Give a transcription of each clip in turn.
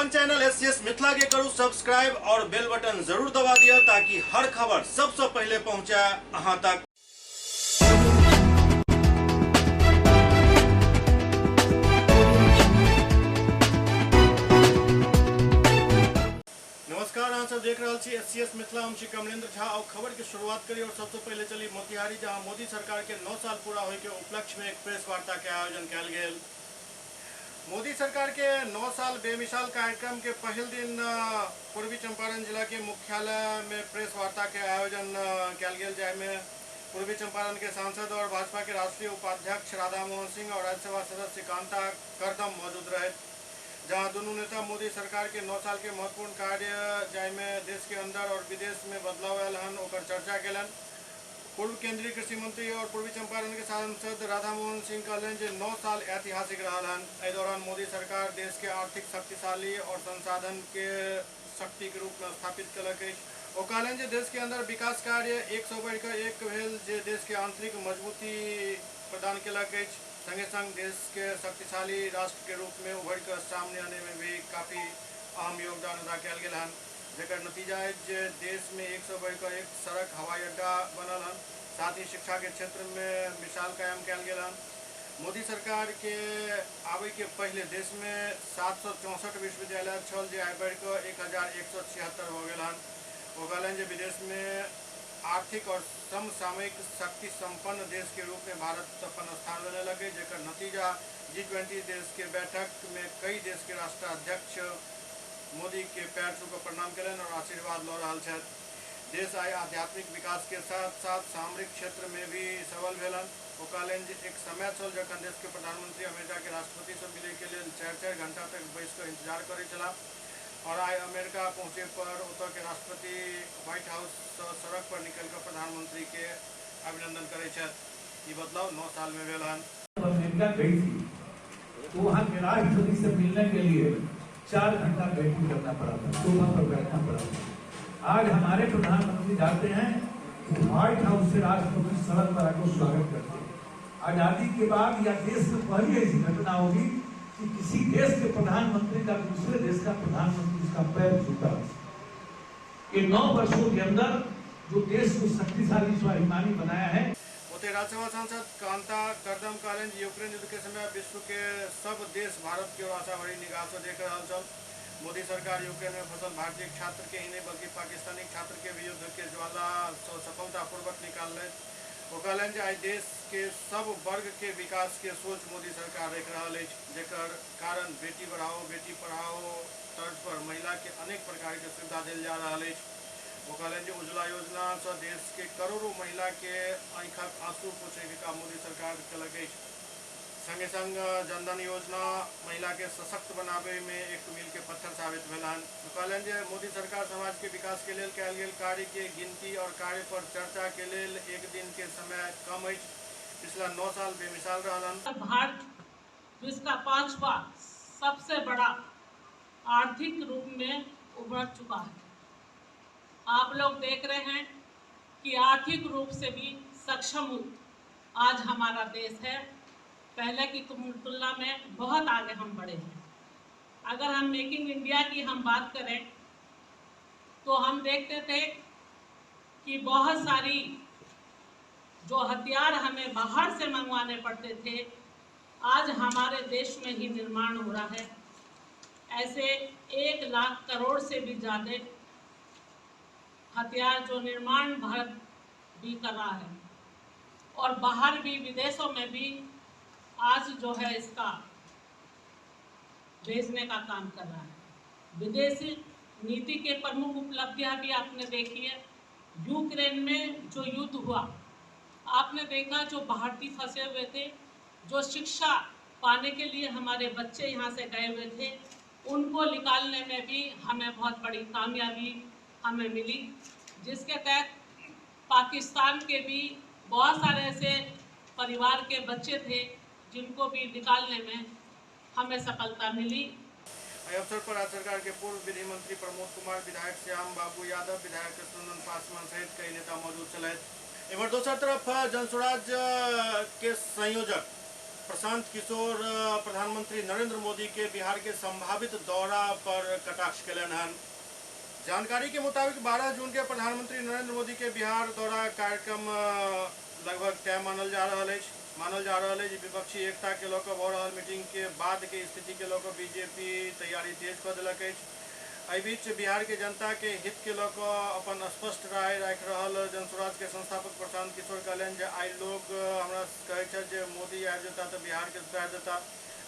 अपन channel SCS Mithila के करू सब्सक्राइब और बेल बटन जरूर दबा दिया ताकि हर खबर सबसे पहले पहुंचे अहां तक। नमस्कार, अहाँ सब देख रहल छी एससीएस मिथिला। हम छी कमलेंद्र झा और खबर के शुरुआत करी और सबसे पहले चली मोतिहारी, जहां मोदी सरकार के 9 साल पूरा होय के उपलक्ष्य में एक प्रेस वार्ता के आयोजन कयल गेल। मोदी सरकार के 9 साल बेमिसाल कार्यक्रम के पहिल दिन पूर्वी चंपारण जिला के मुख्यालय में प्रेस वार्ता के आयोजन कयल गेल, जाहिमे पूर्वी चंपारण के सांसद और भाजपा के राष्ट्रीय उपाध्यक्ष राधा मोहन सिंह और राज्यसभा सदस्य कांता कर्दम मौजूद रहे, जहां दोनों नेता मोदी सरकार के 9 साल के महत्वपूर्ण कार्य जाहिमे देश के अंदर और विदेश में बदलाव आयल हन ओकर चर्चा केलनि। पूर्व केंद्रीय कृषि मंत्री और पूर्वी चंपारण के सांसद राधा मोहन सिंह कहलनि जे 9 साल ऐतिहासिक रहल हन। एहि दौरान मोदी सरकार देश के आर्थिक शक्तिशाली और संसाधन के शक्ति के रूप में स्थापित केलक अछि। ओ कहलनि जे देश के अंदर विकास कार्य एक सौ बढ़िकऽ एक भेल, जे देश के आंतरिक मजबूती प्रदान केलक अछि। संगे संग देश के शक्तिशाली राष्ट्र के रूप में उभरि कऽ सामने आने में भी काफी अहम योगदान अदा कयल गेल हन, जेकर नतीजा अछि जे देश में एक सौ बढ़िकऽ एक सड़क, हवाई अड्डा बनल हन। साथ ही शिक्षा के क्षेत्र में मिसाल कायम कयल गेल हन। मोदी सरकार के आबै के पहिले देश में 764 विश्वविद्यालय छल, जे आइ बढ़ि कऽ 1176 भऽ गेल हन। ओ कहलनि जे विदेश में आर्थिक और समसामयिक शक्ति संपन्न देश के रूप में भारत अपन स्थान बनेलक अछि, जेकर नतीजा G20 देश के बैठक में कई देश के राष्ट्राध्यक्ष मोदी के पैर छू कऽ प्रणाम केलनि और आशीर्वाद लऽ रहल छथि। देश आइ आध्यात्मिक विकास के साथ साथ सामरिक क्षेत्र में भी सबल भेलन। ओ कहलनि जे एक समय छल जखन देश के प्रधानमंत्री अमेरिका के राष्ट्रपति से मिलै के लेल 4-4 घंटा तक बैस कऽ इंतजार करै छलाह और आइ अमेरिका पहुंचे पर ओतऽ के राष्ट्रपति व्हाइट हाउस सँ सड़क पर निकलि कऽ प्रधानमंत्री के अभिनंदन करै छथि। ई बदलाव 9 साल में भेल हन। अमेरिका गई थी तो वहां के राष्ट्रपति से मिलने के लिए 4 घंटा वेटिंग करना पड़ा था, सोफा पर बैठना पड़ा था। आज हमारे प्रधानमंत्री जाते हैं तो व्हाइट हाउस से राष्ट्रपति सड़क पर आकर स्वागत करते हैं। आजादी के बाद या देश में पहली ऐसी घटना होगी कि किसी देश के प्रधानमंत्री का दूसरे देश का प्रधानमंत्री उसका पैर छूता है। ये 9 वर्षों के अंदर जो देश को शक्तिशाली स्वाभिमानी बनाया है। ओतहि राज्यसभा सांसद कांता कर्दम कहलनि जे यूक्रेन युद्ध के समय विश्व के सब देश भारत के ओर आशा भरी निगाह से देख रहल छल। मोदी सरकार यूक्रेन में फंसल भारतीय छात्र के ही नहीं बल्कि पाकिस्तानी छात्र के भी युद्ध के ज्वाला से सफलतापूर्वक निकाललनि। ओ कहलनि जे आइ देश के सब वर्ग के विकास के सोच मोदी सरकार राखि रहल अछि, जेकर कारण बेटी बढ़ाओ बेटी पढ़ाओ तर्ज पर महिला के अनेक प्रकार के सुविधा देल जा रहल अछि। ओ कहलनि जे उज्ज्वला योजना सँ देश के करोड़ों महिला के आँखिक आंसू पोछै के काम मोदी सरकार केलक अछि। संगे संग जनधन योजना महिला के सशक्त बनाबै में एक मील के पत्थर साबित भेल हन। ओ कहलनि जे मोदी सरकार समाज के विकास के लेल कयल गेल कार्य के गिनती और कार्य पर चर्चा के लेल एक दिन के समय कम अछि। पिछला 9 साल बेमिसाल रहल हन। भारत विश्व का 5वां सबसे बड़ा आर्थिक रूप में उभर चुका है। आप लोग देख रहे हैं कि आर्थिक रूप से भी सक्षम आज हमारा देश है। पहले की तुलना में बहुत आगे हम बढ़े हैं। अगर हम मेकिंग इंडिया की हम बात करें तो हम देखते थे कि बहुत सारी जो हथियार हमें बाहर से मंगवाने पड़ते थे, आज हमारे देश में ही निर्माण हो रहा है। ऐसे 1 लाख करोड़ से भी ज़्यादा हथियार जो निर्माण भारत भी कर रहा है और बाहर भी विदेशों में भी आज जो है इसका भेजने का काम कर रहा है। विदेशी नीति के प्रमुख उपलब्धियां भी आपने देखी है। यूक्रेन में जो युद्ध हुआ आपने देखा, जो भारतीय फंसे हुए थे, जो शिक्षा पाने के लिए हमारे बच्चे यहाँ से गए हुए थे, उनको निकालने में भी हमें बहुत बड़ी कामयाबी हमें मिली, जिसके तहत पाकिस्तान के भी बहुत सारे ऐसे परिवार के बच्चे थे जिनको भी निकालने में हमें सफलता मिली। एहि अवसर पर राज्य सरकार के पूर्व विधि मंत्री प्रमोद कुमार, विधायक श्याम बाबू यादव, विधायक कृष्णनंदन पासवान सहित कई नेता मौजूद छलथि। एम्हर दोसर तरफ जनसुराज के संयोजक प्रशांत किशोर प्रधानमंत्री नरेंद्र मोदी के बिहार के संभावित दौरा पर कटाक्ष केलनि हन। जानकारी के मुताबिक 12 जून के प्रधानमंत्री नरेंद्र मोदी के बिहार दौरा कार्यक्रम लगभग तय मानल जा रहल अछि। मानल जा रहल अछि विपक्षी एकता के लऽ कऽ भऽ रहल मीटिंग के बाद के स्थिति के लऽ कऽ बीजेपी तैयारी तेज कऽ देलक अछि। एहि बीच बिहार के जनता के हित के लऽ कऽ अपन स्पष्ट राय राखि रहल जनसुराज के संस्थापक प्रशांत किशोर कहलनि जे आइ लोग हमरा कहै छथि जे मोदी आबि जेता तऽ बिहार के सुधारि देता,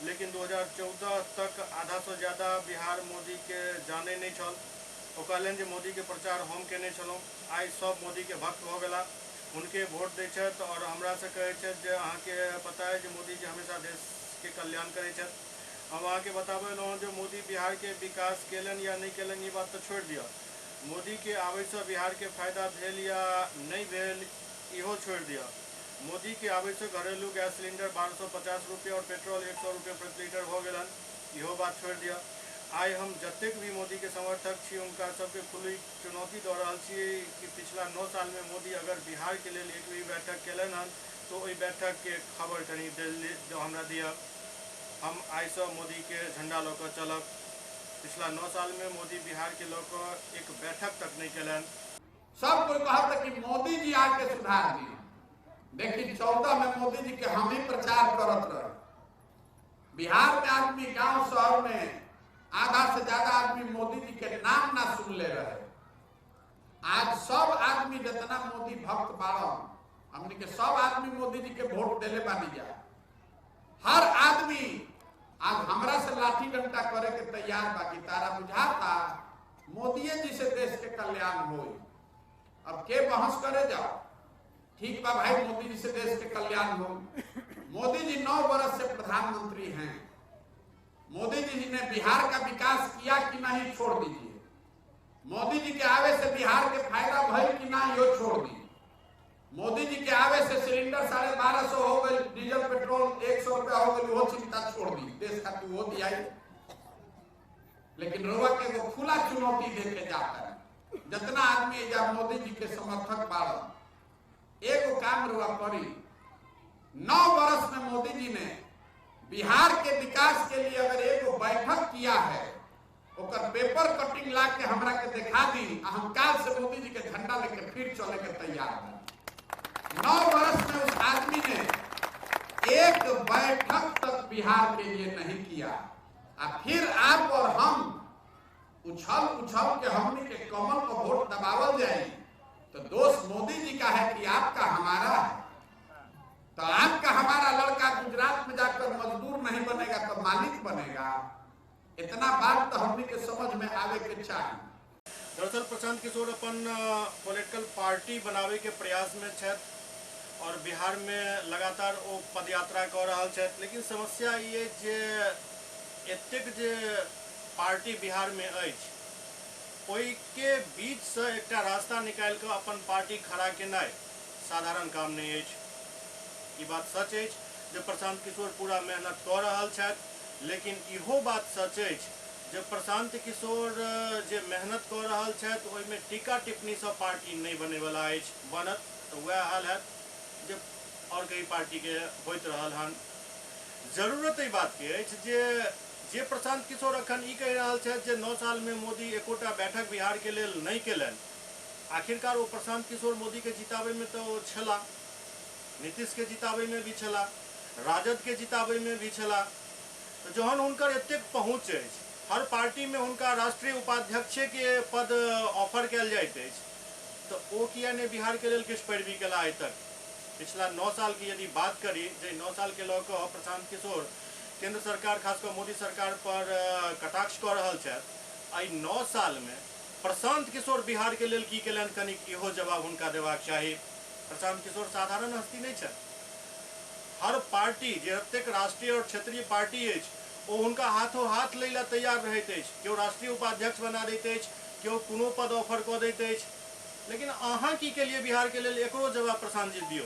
लेकिन 2014 तक आधा से ज्यादा बिहार मोदी के जानै नहि छल। ओ कहलनि जे मोदी के प्रचार हम केने छलहुँ, आइ सब मोदी के भक्त भऽ गेला, हुनके वोट दै छथि और हमरा से कहै छथि जे अहाँके पता है जे मोदी जी हमेशा देश के कल्याण करै छथि। हम अहाँके बताबै लहुँ जे मोदी बिहार के विकास केलनि या नहि केलनि ई बात तऽ छोड़ि दिअ, मोदी के आबैसँ बिहार के फायदा भेल या नहि भेल इहो छोड़ि दिअ। मोदी के आबैसँ घरेलू गैस सिलेंडर 1250 रुपये और पेट्रोल 100 रुपये प्रति लीटर भऽ गेलनि, इहो बात छोड़ि दिअ। आइ हम जतेक भी मोदी के समर्थक छी हुनका सबके खुली चुनौती दऽ रहल छी कि पिछला 9 साल में मोदी अगर बिहार के लेल एक भी बैठक केलनि हन तो ओहि बैठक के खबर कनि हमरा दिअ। हम आइसँ मोदी के झंडा लऽ कऽ चलब। पिछला 9 साल में मोदी बिहार के लऽ कऽ एक बैठक तक नहीं केलनि। सब कोई कहत कि मोदी जी आके सुधार दिए, लेकिन 14 में मोदी जी के हम ही प्रचार करत रहे। बिहार में आदमी गांव शहर में आधा से ज्यादा आदमी मोदी जी के नाम ना सुन ले रहे। आज सब आदमी जितना मोदी भक्त बाड़न, हमनी के सब आदमी मोदी जी के वोट देले बानी जा। हर आदमी आज हमरा से लाठी डंडा करे के तैयार बा कि तारा बुझाता मोदी जी से देश के कल्याण होई। अब के बहस करे जाओ, ठीक बा भाई मोदी जी से देश के कल्याण हो। मोदी जी 9 बरस से प्रधानमंत्री हैं, मोदी जी ने बिहार का विकास किया कि नहीं छोड़ दीजिए, मोदी जी के आवे से बिहार के फायदा भइल कि ना यो छोड़ दीजिए, मोदी जी के आवे से सिलेंडर 1250 हो गई, डीजल पेट्रोल 100 रुपया हो गई, वो चिंता छोड़ दी, देश खातिर वो दिया। लेकिन रोवा के वो खुला चुनौती दे के जाता है जितना आदमी जा मोदी जी के समर्थक बाड़न, एगो काम रोवा करी। 9 बरस में मोदी जी ने बिहार के विकास के लिए अगर एगो बैठक किया है, ओकर पेपर कटिंग ला के हमरा के दिखा दी, हम काल से मोदी जी के झंडा लेके फिर चले के तैयार है। 9 बरस में उस आदमी ने एक बैठक तक बिहार के लिए नहीं किया, आ फिर आप और हम उछल उछल के हमनी के कमल को वोट दबावल जाए तो दोष मोदी जी का है कि आपका हमारा है। तो आपका हमारा लड़का गुजरात में जाकर मजदूर नहीं बनेगा तो मालिक बनेगा, इतना बात तो हमनी के समझ में आवे के चाहिए। दरअसल प्रशांत किशोर अपन पॉलिटिकल पार्टी बनावे के प्रयास में छथि और बिहार में लगातार वो पदयात्रा कऽ रहल छथि, लेकिन समस्या ये जे एतेक जे पार्टी बिहार में अछि ओहिके बीच से एकटा रास्ता निकालि कऽ अपन पार्टी खड़ा केनाइ साधारण काम नहीं अछि। ई बात सच अछि जे प्रशांत किशोर पूरा मेहनत कऽ रहल छथि, लेकिन इहो बात सच अछि जे प्रशांत किशोर जे मेहनत कऽ रहल छथि ओहिमे टीका टिप्पणीसँ पार्टी नहि बनैवला अछि। बनत तऽ वएह हाल हैत जे और कई पार्टीके होइत रहल हन। जरूरत एहि बातके अछि जे जे प्रशांत किशोर अखन ई कहि रहल छथि जे 9 साल में मोदी एकोटा बैठक बिहार के लेल नहि केलनि, आखिरकार ओ प्रशांत किशोर मोदी के जिताबै में तऽ ओ छला, नीतीश के जिताबै में भी छला, राजद के जिताबै में भी छला। तऽ जहन हुनकर एतेक पहुँच अछि, हर पार्टी में हुनका राष्ट्रीय उपाध्यक्षे के पद ऑफर कयल जाइत अछि, तऽ ओ किया नहि बिहार के लेल किछु पैरवी केला आइ तक। पिछला 9 साल की यदि बात करी, जे 9 साल के लऽ कऽ प्रशांत किशोर केंद्र सरकार खास कऽ मोदी सरकार पर कटाक्ष कऽ रहल छथि, एहि 9 साल में प्रशांत किशोर बिहार के लेल की केलनि कनिक इहो जवाब हुनका देबाक चाही। प्रशांत किशोर साधारण हस्ती नहि छथि। हर पार्टी जे जतेक राष्ट्रीय और क्षेत्रीय पार्टी अछि ओ हुनका हाथों हाथ लै लए तैयार रहैत अछि। केओ राष्ट्रीय उपाध्यक्ष बना दैत अछि, केओ कोनो पद ऑफर कऽ दैत अछि, लेकिन अहाँ की केलिए बिहार के लेल एकरो जवाब प्रशांत जी दियौ।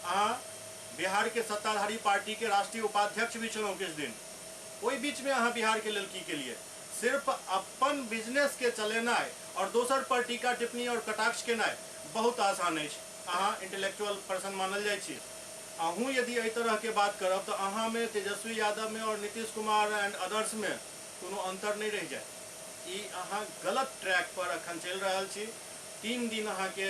अहाँ बिहार के सत्ताधारी पार्टी के राष्ट्रीय उपाध्यक्ष भी छलहुँ किछु दिन, ओहि बीच में अहाँ बिहार के लेल की केलिए? सिर्फ अपन बिजनेस के चलेनाइ और दोसर पर टीका टिप्पणी और कटाक्ष केनाइ बहुत आसान अछि। अहाँ इंटेलेक्चुअल पर्सन मानल जाइ छी, अहूँ यदि एहि तरह के बात करब तो अहाँ में तेजस्वी यादव में और नीतीश कुमार एंड अदर्स में कोनो अंतर नहीं रह जाए। ई अहाँ गलत ट्रैक पर अखन चलि रहल छी। 3 दिन अहाँके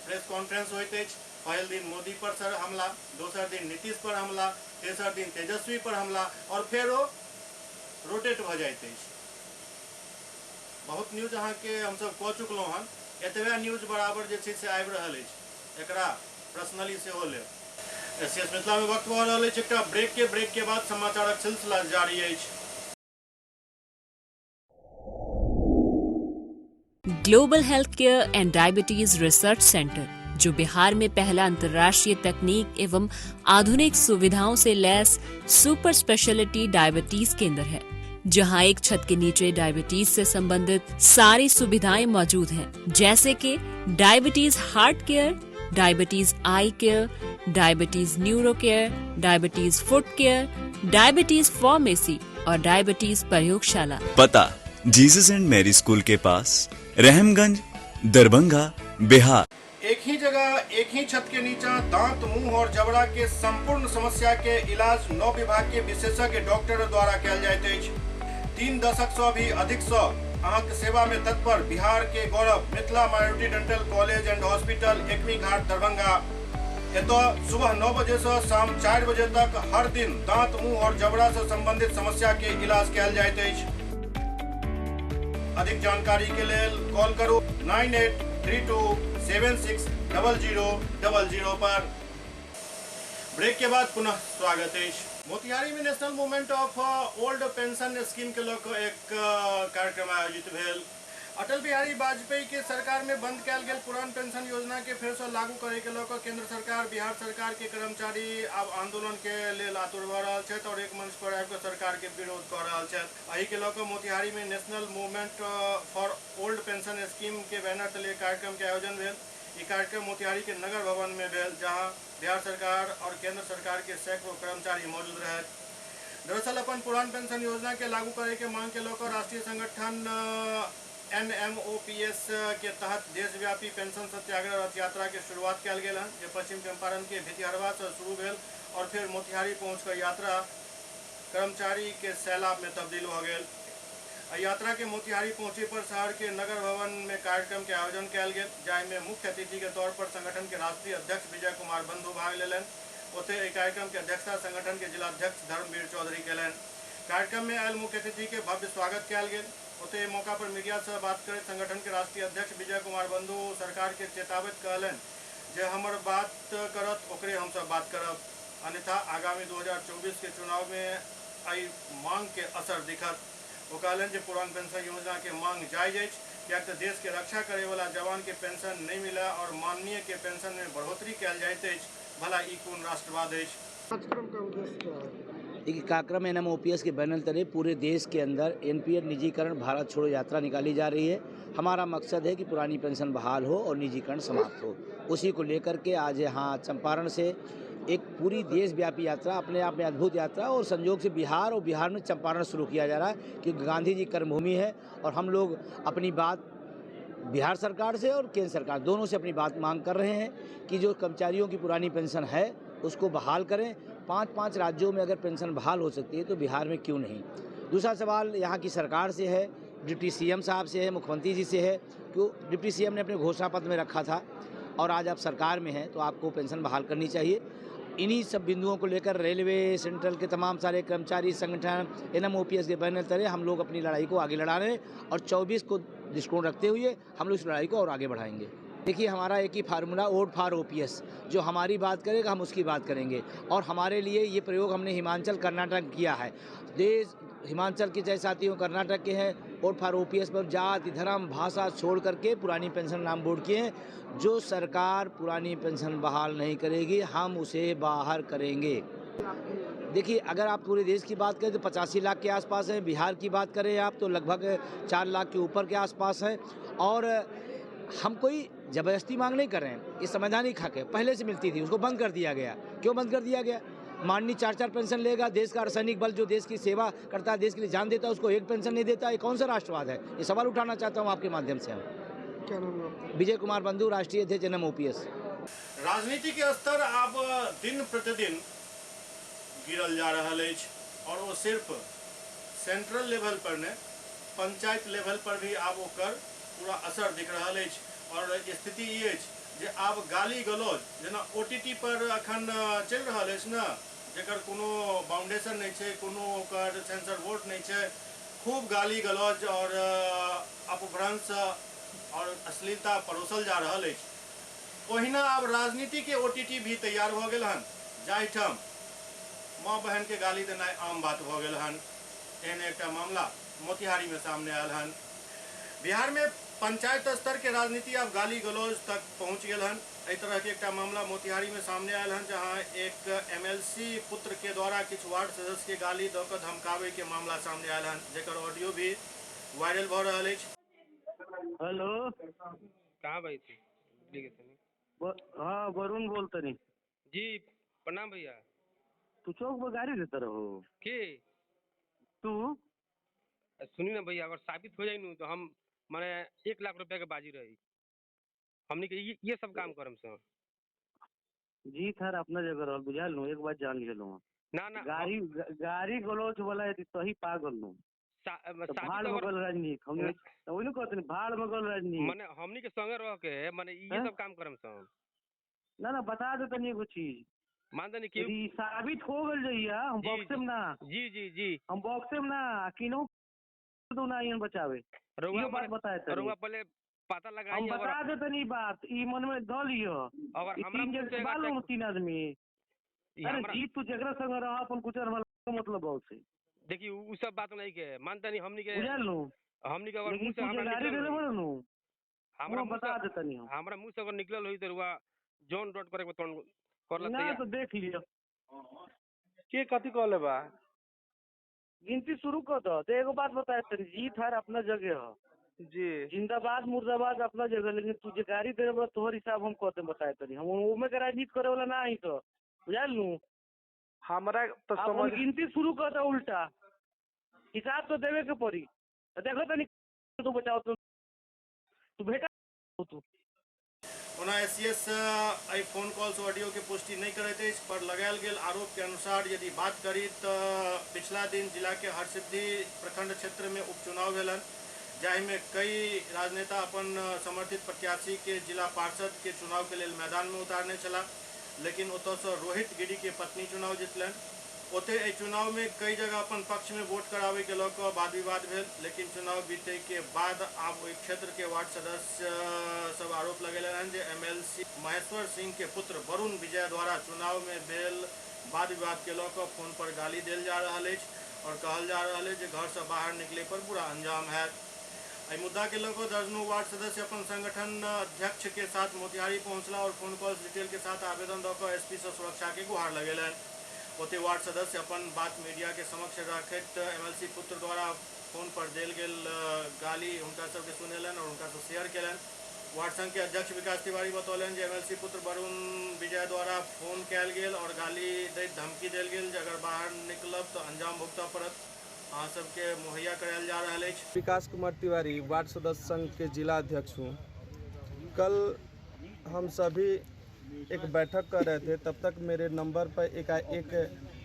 प्रेस कॉन्फ्रेंस होइत अछि। पहिल दिन मोदी पर सर हमला, दोसर दिन नीतीश पर हमला, तेसर दिन तेजस्वी पर हमला और फेर ओ रोटेट भऽ जाइत अछि। बहुत न्यूज अहाँके हमसब कऽ चुकलहुँ हन, एतबे न्यूज बराबर जे छै से आबि रहल अछि, एकरा पर्सनली सेहो लेब। एससीएस मिथिला में वक्त भऽ रहल अछि एकटा ब्रेक के बाद समाचारक सिलसिला जारी अछि। Global health care and diabetes research centre, जो बिहार में पहला अंतर्राष्ट्रीय तकनीक एवं आधुनिक सुविधाओं से लैस सुपर स्पेशलिटी डायबिटीज केंद्र है, जहां एक छत के नीचे डायबिटीज से संबंधित सारी सुविधाएं मौजूद हैं, जैसे कि diabetes heart care, diabetes eye care, diabetes neuro care, diabetes foot care, diabetes pharmacy और डायबिटीज प्रयोगशाला। पता जीसस एंड मैरी स्कूल के पास, रहमगंज, दरभंगा, बिहार। एक ही जगह एक ही छत के नीचा दांत, मुंह और जबड़ा के संपूर्ण समस्या के इलाज 9 विभाग के विशेषज्ञ डॉक्टर द्वारा कयल जाइत अछि। 3 दशक से भी अधिक से अहाँके सेवा में तत्पर बिहार के गौरव Mithila minority dental college and hospital, Ekmi Ghat, Darbhanga. एतऽ सुबह 9 बजे से शाम 4 बजे तक हर दिन दांत, मुंह और जबड़ा से संबंधित समस्या के इलाज कयल जाइत अछि। अधिक जानकारी के लेल कॉल करू 983276 0000 पर। ब्रेक के बाद पुनः स्वागत अछि। मोतिहारी में national movement of old pension scheme के लऽ कऽ एक कार्यक्रम आयोजित भेल। अटल बिहारी वाजपेयी के सरकार में बंद कयल गेल पुरान पेंशन योजना के फेर से लागू करे के लऽ कऽ केंद्र सरकार बिहार सरकार के कर्मचारी आब आंदोलन के लेल आतुर भऽ रहल छथि और एक मंच पर आबि कऽ सरकार के विरोध कऽ रहल छथि। एहि के लऽ कऽ मोतिहारी में national movement for old pension scheme के बैनर तले कार्यक्रम के आयोजन भेल। ई कार्यक्रम मोतिहारी के नगर भवन में भेल, जहां बिहार सरकार और केंद्र सरकार के सैकड़ों कर्मचारी मौजूद रहत। दरअसल अपन पुरान पेंशन योजना के लागू करे के मांग के लऽ राष्ट्रीय संगठन NMOPS के तहत देशव्यापी पेंशन सत्याग्रह रथ यात्रा के शुरुआत कयल गेल हन, जे पश्चिम चंपारण के भितिहरवा से शुरू भेल और फिर मोतिहारी पहुंचकर यात्रा कर्मचारी के सैलाब में तब्दील भऽ गेल। यात्रा के मोतिहारी पहुंचे पर शहर के नगर भवन में कार्यक्रम के आयोजन कयल गेल, जाहिमे मुख्य अतिथि के तौर पर संगठन के राष्ट्रीय अध्यक्ष विजय कुमार बंधु भाग लेलनि। ओतहि एहि कार्यक्रम के अध्यक्षता संगठन के जिलाध्यक्ष धर्मवीर चौधरी कयलनि। कार्यक्रम में आयल मुख्य अतिथि के भव्य स्वागत कयल गेल। ओतहि एहि मौका पर मीडिया से बात करैत संगठन के राष्ट्रीय अध्यक्ष विजय कुमार बंधु सरकार के चेतावैत कहलनि जे हमर बात करत ओकरे हमसब बात करब, अन्यथा आगामी 2024 के चुनाव में एहि मांग के असर दिखत। ओ कहलनि जे पुरान पेंशन योजना के मांग जायज अछि, किएक तऽ देश के रक्षा करे वाला जवान के पेंशन नहीं मिले और माननीय के पेंशन में बढ़ोतरी कयल जाइत अछि, भला ई कोन राष्ट्रवाद अछि। कार्यक्रम का उद्देश्य क्या है? देखिए, कार्यक्रम NMOPS के बैनर तले पूरे देश के अंदर NPS निजीकरण भारत छोड़ो यात्रा निकाली जा रही है। हमारा मकसद है कि पुरानी पेंशन बहाल हो और निजीकरण समाप्त हो। उसी को लेकर के आज यहाँ चंपारण से एक पूरी देशव्यापी यात्रा, अपने आप में अद्भुत यात्रा, और संयोग से बिहार और बिहार में चंपारण शुरू किया जा रहा है क्योंकि गांधी जी कर्मभूमि है और हम लोग अपनी बात बिहार सरकार से और केंद्र सरकार दोनों से अपनी बात मांग कर रहे हैं कि जो कर्मचारियों की पुरानी पेंशन है उसको बहाल करें। 5-5 राज्यों में अगर पेंशन बहाल हो सकती है तो बिहार में क्यों नहीं। दूसरा सवाल यहाँ की सरकार से है, डिप्टी सीएम साहब से है, मुख्यमंत्री जी से है कि डिप्टी सीएम ने अपने घोषणा पत्र में रखा था और आज आप सरकार में हैं तो आपको पेंशन बहाल करनी चाहिए। इन्हीं सब बिंदुओं को लेकर रेलवे सेंट्रल के तमाम सारे कर्मचारी संगठन NMOPS के बैनर तले हम लोग अपनी लड़ाई को आगे लड़ा रहे हैं और 24 को दृष्टिकोण रखते हुए हम लोग इस लड़ाई को और आगे बढ़ाएंगे। देखिए, हमारा एक ही फार्मूला, वोट फॉर OPS, जो हमारी बात करेगा हम उसकी बात करेंगे और हमारे लिए ये प्रयोग हमने हिमाचल कर्नाटक किया है। देश हिमाचल के चाहे साथी हों, कर्नाटक के हैं, वोट फॉर OPS पर जाति धर्म भाषा छोड़ करके पुरानी पेंशन नाम बोर्ड किए हैं। जो सरकार पुरानी पेंशन बहाल नहीं करेगी हम उसे बाहर करेंगे। देखिए, अगर आप पूरे देश की बात करें तो 85 लाख के आसपास है, बिहार की बात करें आप तो लगभग 4 लाख के ऊपर के आसपास है। और हम कोई ज़बरदस्ती मांग नहीं कर रहे हैं, ये संवैधानिक हक है, पहले से मिलती थी, उसको बंद कर दिया गया। क्यों बंद कर दिया गया? माननीय 4-4 पेंशन लेगा, देश का अर्धसैनिक बल जो देश की सेवा करता है, देश के लिए जान देता है, उसको एक पेंशन नहीं देता, ये कौन सा राष्ट्रवाद है? ये सवाल उठाना चाहता हूँ आपके माध्यम से। हम क्या नाम है आपका? विजय कुमार बंधु, राष्ट्रीय अध्यक्ष NMOPS। राजनीति के स्तर आब दिन प्रतिदिन गिरल जा रहल अछि और वो सिर्फ सेंट्रल लेवल पर ने पंचायत लेवल पर भी आब ओकर पूरा असर दिख रहल अछि। और स्थिति ई अछि जे आब गाली गलौज जेना ओटीटी पर अखन चलि रहल अछि ने, जेकर कोनो बाउंडेशन नहीं छै, कोनो ओकर सेंसर बोर्ड नहीं छै, खूब गाली गलौज और अपभ्रंश और अश्लीलता परोसल जा रहल अछि। ओहिना आब राजनीति के ओटीटी भी तैयार भऽ गेल हन, जाहिठाम माँ बहन के गाली देनाइ आम बात भऽ गेल हन। एहन एकटा मामला मोतिहारी में सामने आयल हन। बिहार में पंचायत स्तर के राजनीति आब गाली गलौज तक पहुंच गेल हन। एहि तरह के एकटा मामला मोतिहारी में सामने आयल हन, जहां एक एमएलसी पुत्र के द्वारा किछु वार्ड सदस्य के गाली दऽ कऽ धमकाबै के मामला सामने आयल हन, जेकर ऑडियो भी वायरल भऽ रहल अछि। हेलो, कहाँ भाई थी? हाँ, वरुण बोलते नहीं जी। प्रणाम भैया। तू चौक पर गाड़ी देता रहो के तू? सुनी ना भैया, अगर साबित हो जाए नू तो हम माने 1 लाख रुपया के बाजी रही हमनी के ये सब काम करम सर। जी सर, अपना जगह रहल बुझाल नु, एक बात जान गेलो ना ना गाड़ी गाड़ी गलौज वाला यदि सही पागल नु भाड़ में गल राजनीति हमने तो वही कहते हैं, भाड़ में गल राजनीति माने हमनी के संगे रह के माने ये सब काम करम सर। ना ना बता दे तनी एगो चीज मान दनी कि यदि साबित हो गल जइया हम बॉक्स में ना। जी जी जी, हम बॉक्स में ना किनो तो ना इन बचावे। रउआ बात बताए तनी, रउआ पहले पता लगाई हम बता दे तनी बात ई मन में ध लियो। अगर हमरा तीन जन बालू तीन आदमी। अरे जी तू जकरा संग रह अपन कुचर वाला मतलब बहुत से देखी उ सब बात नहीं के मानता नहीं हमनी के बुझल नु। हमनी के अगर मुंह से हमरा गाड़ी देले बोल नु, हमरा बता दे तनी, हमरा मुंह से अगर निकलल होई त रउआ जोन डॉट करे के तोन करला ना तो देख लियो के कथि कहले बा। गिनती शुरू कर दो। तो एगो बात बताए तनी, जीत हार अपना जगह हो जी, जिंदाबाद मुर्दाबाद अपना जगह, लेकिन तू जे गाड़ी दे बा तोहर हिसाब हम कर दे बताए तनी। हम ओमे के राजनीति करे वाला ना ही तो बुझल नु। हमरा तो समझ गिनती शुरू कर दो, उल्टा हिसाब तो देवे के पड़ी। देखो तनी तू बचाओ तो तू भेटा तू। ओना एससीएस एहि फोन कॉल्स ऑडियो के पुष्टि नहीं करैत अछि, पर लगायल गेल आरोप के अनुसार यदि बात करी तऽ पिछला दिन जिला के हरसिद्धि प्रखंड क्षेत्र में उपचुनाव भेलन, जाहिमे कई राजनेता अपन समर्थित प्रत्याशी के जिला पार्षद के चुनाव के लेल मैदान में उतारने छलाह, लेकिन ओतयसँ रोहित गिरी के पत्नी चुनाव जीतलनि। ओतय एहि चुनाव में कई जगह अपन पक्ष में वोट करावे के लऽ कऽ वाद विवाद भेल, लेकिन चुनाव बीते के बाद आब ओहि क्षेत्र के वार्ड सदस्य सब आरोप लगेलनि हन जे एमएलसी महेश्वर सिंह के पुत्र वरुण विजय द्वारा चुनाव में भेल वाद विवाद के लऽ कऽ फोन पर गाली देल जा रहल अछि और कहल जा रहल अछि जे घर से बाहर निकले पर बुरा अंजाम हैत। एहि मुद्दा के लऽ कऽ दर्जनों वार्ड सदस्य अपन संगठन अध्यक्ष के साथ मोतिहारी पहुँचला और फोन कॉल डिटेल के साथ आवेदन दऽ कऽ एसपी से सुरक्षा के गुहार लगेलनि। ओते वार्ड सदस्य अपन बात मीडिया के समक्ष रखैत एमएलसी पुत्र द्वारा फोन पर देल गेल गाली हुनका सबके सुनेलनि और हुनका से शेयर केलनि। वार्ड संघ के अध्यक्ष विकास तिवारी बतौलनि जे एमएलसी पुत्र वरुण विजय द्वारा फोन कयल गेल और गाली दैत धमकी देल गेल जे अगर बाहर निकलब तऽ अंजाम भुगतऽ पड़त। अहाँ सबके मुहैया करायल जा रहल अछि। विकास कुमार तिवारी वार्ड सदस्य संघ के जिला अध्यक्ष हूँ। कल हम सभी एक बैठक कर रहे थे, तब तक मेरे नंबर पर एक एक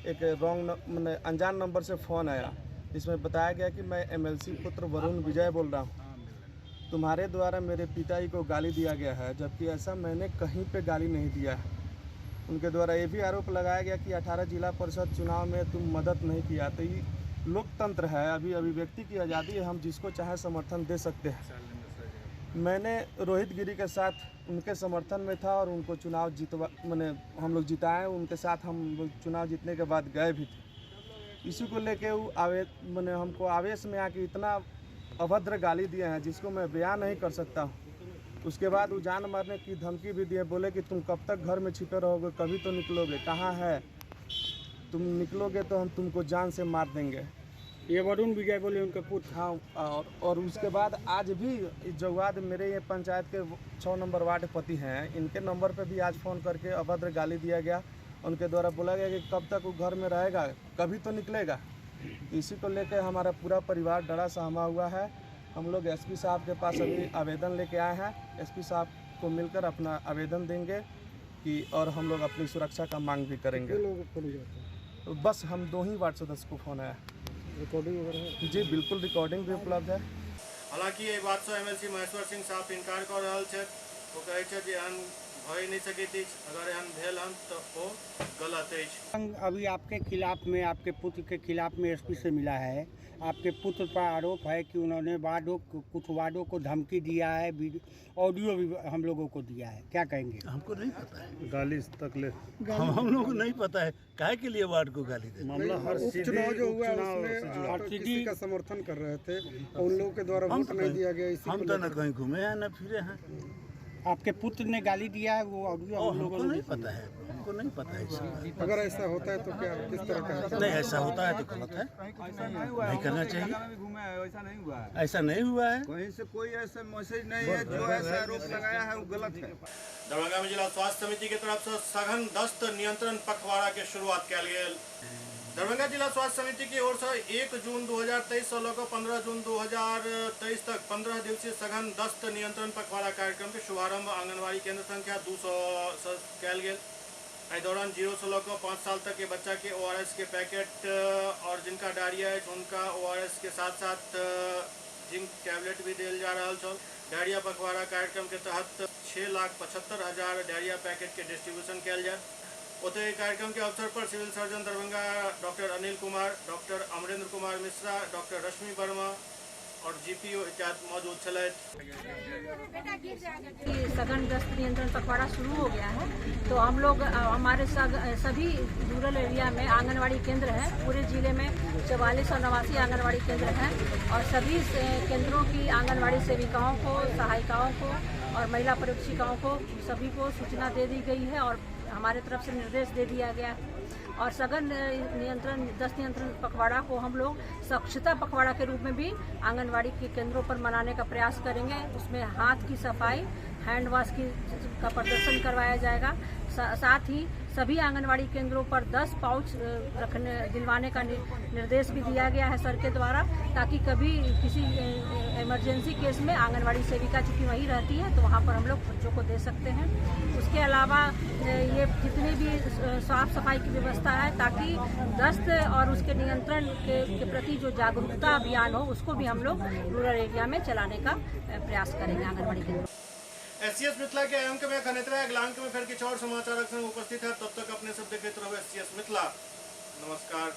एक रॉन्ग मैंने अनजान नंबर से फ़ोन आया, जिसमें बताया गया कि मैं एमएलसी पुत्र वरुण विजय बोल रहा हूँ, तुम्हारे द्वारा मेरे पिताजी को गाली दिया गया है, जबकि ऐसा मैंने कहीं पे गाली नहीं दिया है। उनके द्वारा ये भी आरोप लगाया गया कि 18 जिला परिषद चुनाव में तुम मदद नहीं किया। तो ये लोकतंत्र है, अभी अभिव्यक्ति की आज़ादी है, हम जिसको चाहे समर्थन दे सकते हैं। मैंने रोहित गिरी के साथ उनके समर्थन में था और उनको चुनाव जीतवा मैंने हम लोग जिताए, उनके साथ हम लोग चुनाव जीतने के बाद गए भी थे। इसी को लेके वो मैंने हमको आवेश में आके इतना अभद्र गाली दिए हैं जिसको मैं बयान नहीं कर सकता हूँ। उसके बाद वो जान मारने की धमकी भी दिए, बोले कि तुम कब तक घर में छिपे रहोगे, कभी तो निकलोगे, कहाँ है तुम, निकलोगे तो हम तुमको जान से मार देंगे। ये वरुण विजय बोले उनका पुत्र। हाँ, और उसके बाद आज भी जवाद मेरे ये पंचायत के 6 नंबर वार्ड पति हैं, इनके नंबर पे भी आज फ़ोन करके अभद्र गाली दिया गया। उनके द्वारा बोला गया कि कब तक वो घर में रहेगा, कभी तो निकलेगा। इसी को लेकर हमारा पूरा परिवार डरा सहमा हुआ है। हम लोग एसपी साहब के पास अभी आवेदन लेके आए हैं, एसपी साहब को मिलकर अपना आवेदन देंगे कि और हम लोग अपनी सुरक्षा का मांग भी करेंगे। लोगों को फोन किया? बस हम 2 ही वार्ड सदस्य को फोन आया। रिकॉर्डिंग वगैरह है? जी बिल्कुल, रिकॉर्डिंग भी उपलब्ध है। हालांकि एहि बात से एमएलसी महेश्वर सिंह साफ इनकार कर रहल छथि। ओ कहै छथि जे एहन भए नहीं सकैत अछि, अगर एहन भेल हन तो ओ गलत अछि। अभी आपके खिलाफ में, आपके पुत्र के खिलाफ में एसपी से मिला है। आपके पुत्र पर आरोप है कि उन्होंने वार्डों, कुछ वार्डों को धमकी दिया है, ऑडियो भी हम लोगों को दिया है, क्या कहेंगे? हमको नहीं पता है, गाली तक ले हम लोगों को नहीं पता है काहे के लिए वार्ड को गाली दे। मामला हर उपचुनाव जो हुआ उसमें आप किसी का समर्थन कर रहे थे, उन लोगों के द्वारा वोट नहीं दिया गया। हम तो न कहीं घूमे हैं न फिरे हैं। आपके पुत्र ने गाली दिया है वो ऑडियो हम लोगों को नहीं पता है, हमको नहीं पता है। अगर ऐसा होता है तो क्या, किस तरह का? नहीं, ऐसा होता है तो गलत है, नहीं करना चाहिए। ऐसा नहीं हुआ है, कहीं से कोई ऐसा मैसेज नहीं है, जो ऐसा आरोप लगाया है वो गलत है। दरभंगा में जिला स्वास्थ्य समिति के तरफ से सघन दस्त नियंत्रण पखवाड़ा के शुरुआत कयल गेल। दरभंगा जिला स्वास्थ्य समिति की ओर से 1 जून 2023 से लऽ कऽ 15 जून 2023 तक 15 दिवसीय सघन दस्त नियंत्रण पखवाड़ा कार्यक्रम के शुभारंभ आंगनबाड़ी केंद्र संख्या 200 से कयल गेल। एहि दौरान 0 से लऽ कऽ 5 साल तक के बच्चा के ORS के पैकेट और जिनका डायरिया है उनका ORS के साथ साथ जिंक टैबलेट भी देल जा रहा छल। डायरिया पखवाड़ा कार्यक्रम के तहत 6,75,000 डायरिया पैकेट के डिस्ट्रीब्यूशन कयल जायत। ओतहि कार्यक्रम के अवसर पर civil surgeon Darbhanga doctor Anil Kumar, doctor Amarendra Kumar Mishra, doctor Rashmi Verma और जीपीओ इत्यादि मौजूद छलथि। सघन दस्त नियंत्रण पखवाड़ा शुरू हो गया है, तो हम लोग हमारे सभी रूरल एरिया में आंगनवाड़ी केंद्र हैं। पूरे जिले में 4489 आंगनवाड़ी केंद्र हैं और सभी केंद्रों की आंगनवाड़ी सेविकाओं को, सहायिकाओं को और महिला परीक्षिकाओं को सभी को सूचना दे दी गई है और हमारे तरफ से निर्देश दे दिया गया है। और सघन नियंत्रण दस्त नियंत्रण पखवाड़ा को हम लोग स्वच्छता पखवाड़ा के रूप में भी आंगनवाड़ी के केंद्रों पर मनाने का प्रयास करेंगे। उसमें हाथ की सफाई, हैंड वॉश की का प्रदर्शन करवाया जाएगा। साथ ही सभी आंगनवाड़ी केंद्रों पर 10 पाउच रखने दिलवाने का निर्देश भी दिया गया है सर के द्वारा, ताकि कभी किसी इमरजेंसी केस में आंगनवाड़ी सेविका चूँकि वहीं रहती है तो वहाँ पर हम लोग बच्चों को दे सकते हैं। उसके अलावा ये जितनी भी साफ सफाई की व्यवस्था है, ताकि दस्त और उसके नियंत्रण के प्रति जो जागरूकता अभियान हो उसको भी हम लोग रूरल एरिया में चलाने का प्रयास करेंगे आंगनबाड़ी केंद्र। एससीएस मिथिला के अंक में खनेतरा, अगला अंक में फिर किछु और समाचारक संग उपस्थित है। तब तक अपने सब देखते रहो एससीएस मिथिला। नमस्कार।